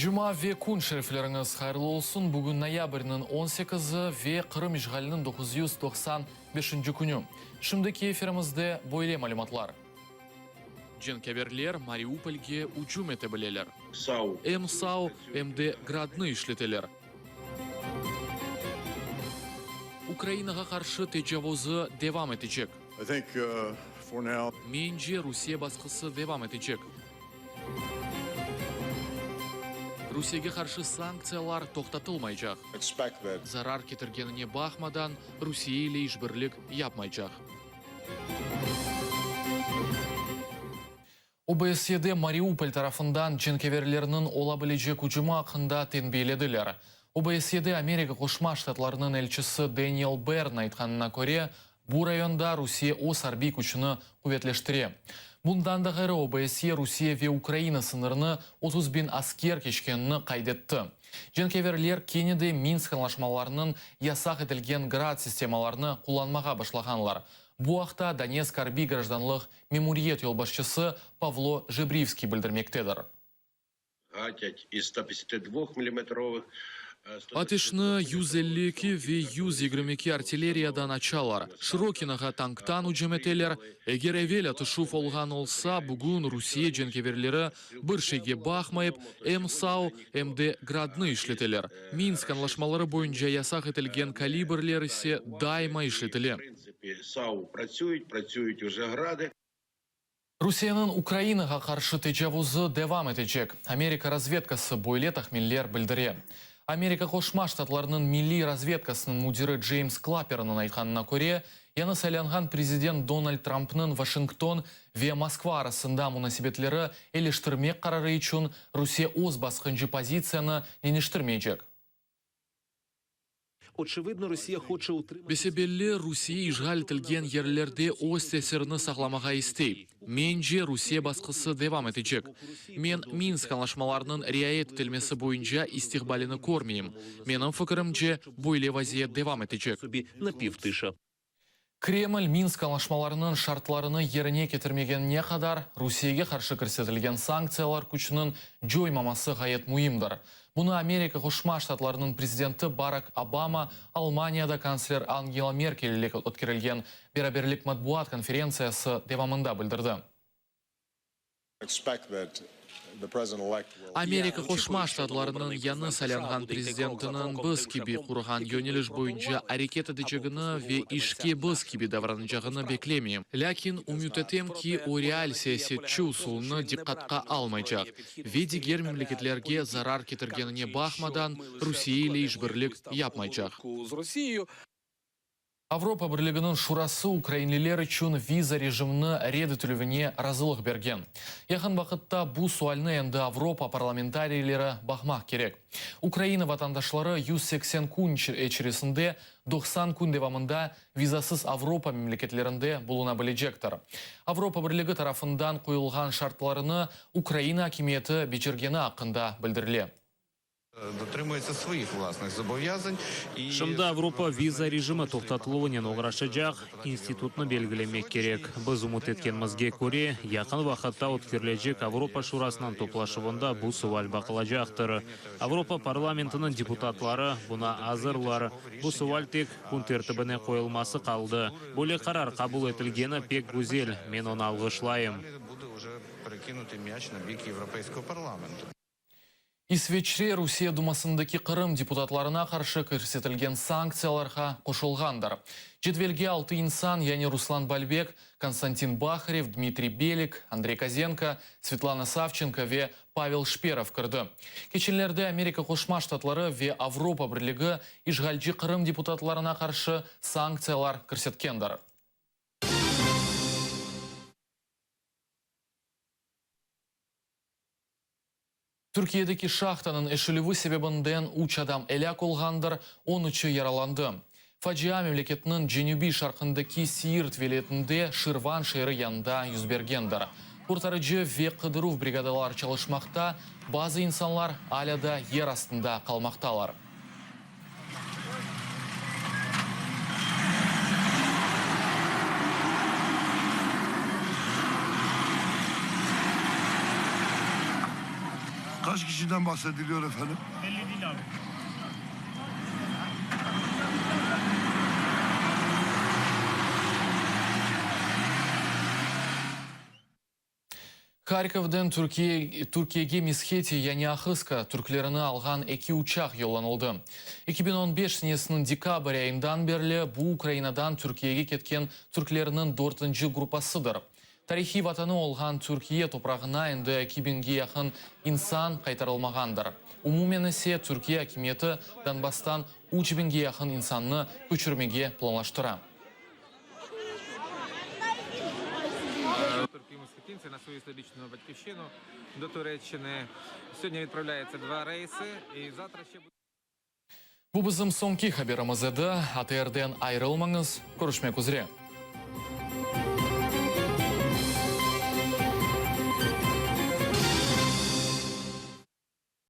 Cuma ve kün şerifleriñiz hayırlı olsun! Bugün noyabrniñ on sekizi ve Qırım işğaliniñ 995 künü. Şimdiki efirimizde böyle malümatlar. Cenkâverler Mariupolge ücüm ete bileler. Em SAU, em de Gradnı işleteler. Ukrainağa qarşı tecavuzı devam etecek. Mence, Rusiye basqısı devam etecek. Rusiyege qarşı sanktsiyalar toqtatılmaycaq. Zarar ketirgenine baqmadan, Rusiye ile işbirlik yapmaycaq. OBSYEde Mariupol tarafından cenkeverlerniñ ola bilecek ücümi aqqında tenbiyelediler. OBSYede Amerika Qoşma Ştatlarınıñ elçisi Daniel Bern aytqanına köre, bu rayonda Rusiye öz arbiy küçüni quvetleştire. Bundan da ğayrı, OBSYE Rusiye ve Ukraina sıñırını 30 biñ asker keçkenini qayd etti. Cenkeverler kene de Minsk añlaşmalarınıñ yasaq etilgen Grad sistemalarını qullanmağa başlağanlar. Bu aqta Donetsk arbiy grajdanlıq memuriyet yolbaşçısı Pavlo Jebrivskiy bildirmektedir. Ateşni 152 ve 122 artilleriyadan açalar, Şırokinoğa tanktan ücüm eteler. Eger evel atışuv olğan olsa, bugün Rusiye cenkeverleri bir şeyge baqmayıp, em SAU, em de Gradnı işleteler. Minsk añlaşmaları boyunca yasaq etilgen kalibrler ise daima işletile. Rusiyeniñ Ukrainağa qarşı tecavuzı devam etecek, Amerika razvedkası böyle tahminler bildire. Amerika Qoşma Ştatlarınıñ milliy razvedkasınıñ müdiri Ceyms Klaperniñ aytqanına köre, yañı saylanğan prezident Donald Trampnıñ Washington ve Moskva arasında munasebetleri eleştirmek qararı içün Rusiye öz basqıncı pozitsiyanı deñiştirmeycek. Bese-belli, Rusiye işğal etilgen yerlerde öz tesirini saqlamağa istey. Mence, Rusiye basqısı devam etecek. Men Minsk añlaşmalarınıñ riayet etilmesi boyunca istiqbalini körmeyim. Menim fikirimce, böyle vaziyet devam etecek. Kreml Minsk añlaşmalarınıñ şartlarını yerine ketirmegenine qadar Rusiyege qarşı kirsetilgen sanktsiyalar küçüniñ coymaması ğayet müimdir. Bunı Amerika Qoşma Ştatlarınıñ prezidenti Barak Obama Almaniyada kantsler Angela Merkel ile ötkerilgen beraberlik matbuat konferentsiyası devamında bildirdi. Amerika Qoşma Ştatlarınıñ yañı saylanğan prezidentiniñ biz kibi qurğan yöneliş boyunca areket etecegini ve işke biz kibi davranacağını beklemeyim. Lâkin ümüt etem ki, o real siyasetçi usulını diqqatqa almaycaq ve diger memleketlerge zarar ketirgenine baqmadan Rusiye ile işbirlik yapmaycaq. Avropa Birliginiñ Şurası ukrainliler içün viza rejimini red etilüvine razılıq bergen. Yaqın vaqıtta bu sualni endi Avropa parlamentariyleri baqmaq kerek. Ukraina vatandaşları 180 kün içerisinde 90 kün devamında vizasız Avropa memleketlerinde buluna bilecektir. Avropa Birligi tarafından qoyulğan şartlarını Ukraina akimiyeti becergeni aqqında bildirile. Şimdi Avropa viza rejimi toqtatıluvınen oğraşacaq institutnı belgilemek kerek. Biz ümüt etkenimizge köre, yaqın vaqıtta ötkerilecek Avropa Şurasınıñ toplaşuvında bu sual baqılacaqtır. Avropa parlamentiniñ deputatları buna azırlar. Bu sual tek kün tertibine qoyulması qaldı. Böyle qarar qabul etilgeni pek güzel, men onı alğışlayım. İsveçre Rusiye Dumasındaki Qırım deputatlarına qarşı kirsetilgen sanktsiyalarğa qoşulğandır. Cedvelge altı insan, yani Ruslan Balbek, Konstantin Baharev, Dmitriy Belik, Andrey Kozenko, Svetlana Savçenko ve Pavel Şperov kirdi. Keçenlerde Amerika Qoşma Ştatları ve Avropa Birligi işğalci Qırım deputatlarına qarşı sanktsiyalar kirsetkendir. Türkiyedeki şahtanıñ eşilüvi sebebinden üç adam elâk olğandır, on üçü yaralandı. Facia memleketniñ cenübiy-şarqındaki Siirt vilâyetinde Şirvan şeeri yanında yüz bergendir. Qurtarıcı ve qıdıruv brigadalar çalışmaqta, bazı insanlar alâ da yer astında qalmaqtalar. Kaç kişiden bahsediliyor efendim? Belli değil abi. Harkovdan Türkiye, Türkiyege Mesheti yani Ahıska türklerini alğan eki uçaq yollanıldı. 2015 senesiniñ dekabr ayından berli bu Ukrainadan Türkiyege ketken türklerniñ dörtünci gruppasıdır. Tarihiy vatanı olğan Türkiye toprağına endi 2000ge yaqın insan qaytarılmağandır. Umumen ise Türkiye akimiyeti Donbasstan 3000ge yaqın insannı köçürmege planlaştıra. Турки месхетинці на свою історичну батьківщину до Туреччини. Сьогодні відправляється два рейси, і завтра ще буде. Bu bizim soñki haberimiz edi. ATRden ayırılmañız. Körüşmek üzere.